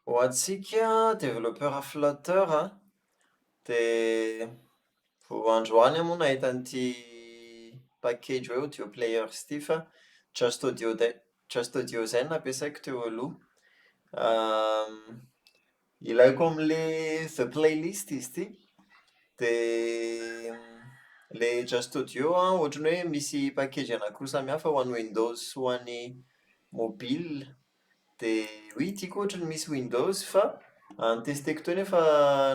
Ho antsika développeur Flutter an, dia vao androany aho moa nahita an'ity package hoe audio players ity fa Just Audio de- Just Audio izay no nampiasaiko teo aloha. Ilaiko amin'ilay The Playlist izy ity. Dia ilay Just Audio an, ohatran'ny hoe misy package anankiroa samihafa ho an'ny Windows sy ho an'ny mobile. Dia oui ity koa ohatran'ny misy Windows fa notesteko teo nefa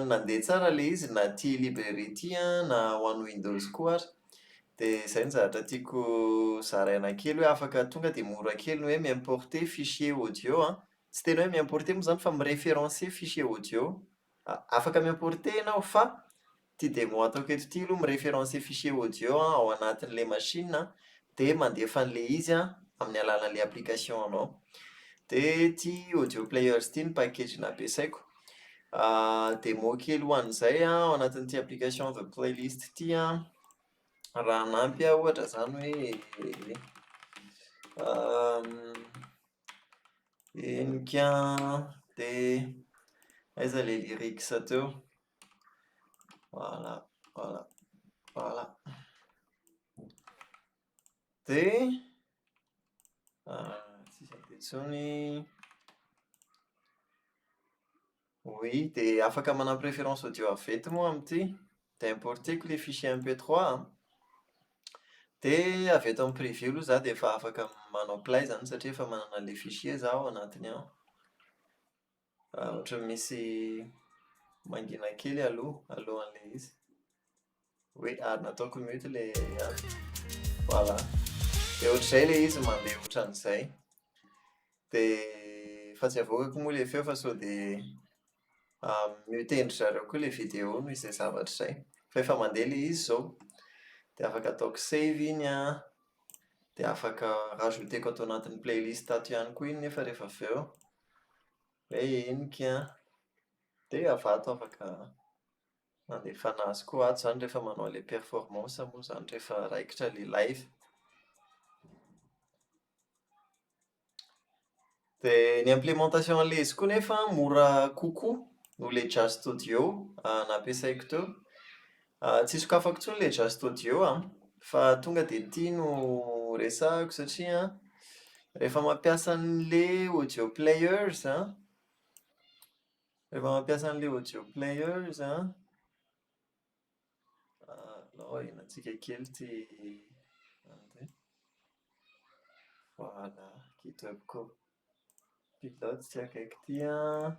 nandeha tsara ilay izy na ity librairie ity an na ho an'ny Windows koa ary. Dia izay no zavatra tiako zaraina kely hoe afaka tonga dia mora kely ny hoe mi-importer fichier audio an. Tsy tena hoe mi-importer moa izany fa mi-referencer fichier audio. Afaka mi-importer ianao fa ity démo ataoko eto ity aloha mi-referencer fichier audio ao anatin'ilay machine dia mandefa an'ilay izy amin'ny alalan'ilay application anao. Dia ity audio players ity no package nampiasaiko. Démo kely ho an'izay ao anatin'ity application the playlist ity an, raha hanampy aho ohatra izany hoe henika dia aiza ilay lyrics teo? Voilà, voilà, voilà. Dia tsisy an'ity intsony. Oui, dia afaka manampy référence audio avy eto moa amin'ity. Dia importer-ko ilay fichier MP3 an. Dia avy eto amin'ny preview aloha izaho dia efa afaka manao play izany satria efa manana an'ilay fichier izaho ao anatiny ao. Ohatran'ny misy mangina kely aloha, alohan'ilay izy. Oui, ary nataoko mute ilay ato. Voilà. Dia ohatr'izay ilay izy mandeha ohatran'izay. Dia fa tsy avoakako moa ilay feo fa sao dia mute-ndry zareo koa ilay vidéo noho izay zavatra izay. Fa efa mandeha ilay izy izao. Dia afaka ataoko save iny an. Dia afaka rajouter-ko ato anatin'ny playlist ato ihany koa iny nefa rehefa avy eo. Hoe henika an. Dia avy ato afaka mandefana azy koa ato izany rehefa manao an'ilay performance moa izany rehefa raikitra ilay live. Dia ny implémentation an'ilay izy koa nefa mora kokoa noho ilay Just Audio nampiasaiko teo. Tsy sokafako intsony ilay Just Audio an, fa tonga dia ity no resahako satria rehefa mampiasa an'ilay audio players an, rehefa mampiasa an'ilay audio players an, alao ahenantsika kely ity an'ity. Voilà, GitHub Copilot tsy akaiky ity an.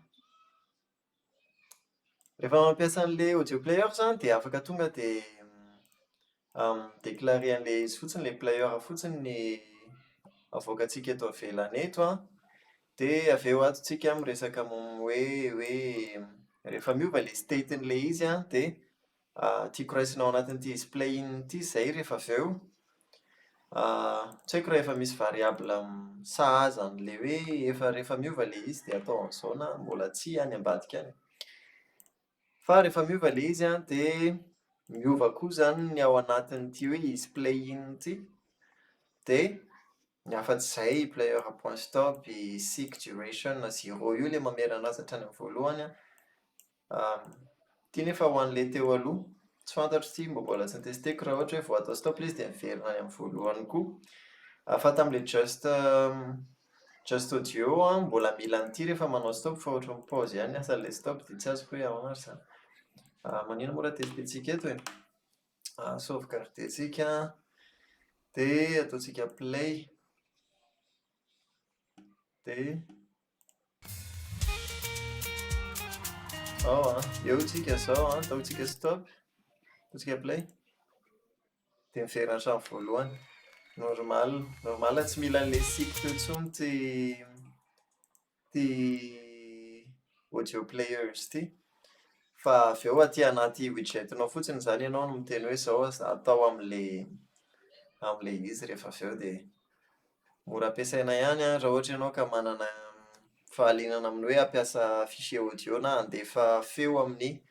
Rehefa mampiasa an'ilay audio player izany dia afaka tonga dia mi-declarer an'ilay izy fotsiny, ilay player fotsiny ny avoakantsika eto ivelany eto an. Dia avy eo ato tsika miresaka momba hoe hoe rehefa miova ilay state-n'ilay izy an, dia tiako raisina ao anatin'ity izy play-in ity izay rehefa avy eo. Tsy haiko raha efa misy variable sahaza an'ilay hoe efa rehefa miova ilay izy dia atao an'izao na mbola tsia any ambadika any. Fa rehefa miova ilay izy an, dia miova koa izany ny ao anatin'ity hoe izy play-in ity. Dia ny afa-tsy izay player point stop, seek duration zéro io ilay mamerina azy hatrany amin'ny voalohany an. Ity nefa ho an'ilay teo aloha, tsy fantatro ity mba mbola tsy notesteko raha ohatra hoe vao atao stop ilay izy dia miverina any amin'ny voalohany koa. Fa tamin'ilay just just audio an, mbola mila an'ity rehefa manao stop fa ohatran'ny pause ihany ny asan'ilay stop dia tsy azoko hoe ahoana ary izany. Maninona moa raha testentsika eto e? Sauvegarder-tsika dia ataontsika play dia Zao an, eo tsika zao an, ataontsika stop, ataontsika play, dia miverina hatramin'ny voalohany. Normal, normal tsy mila an'ilay cycle intsony ity ity audio players ity. Fa avy eo aty anaty widget-nao fotsiny izany ianao no miteny hoe izao atao amin'ilay amin'ilay izy rehefa avy eo dia Mora ampiasaina ihany an, raha ohatra ianao ka manana fahalianana amin'ny hoe hampiasa fichier audio na handefa feo amin'ny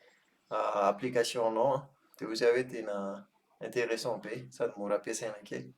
application-nao an, dia hoy izaho hoe tena intéressant be sady mora ampiasaina kely.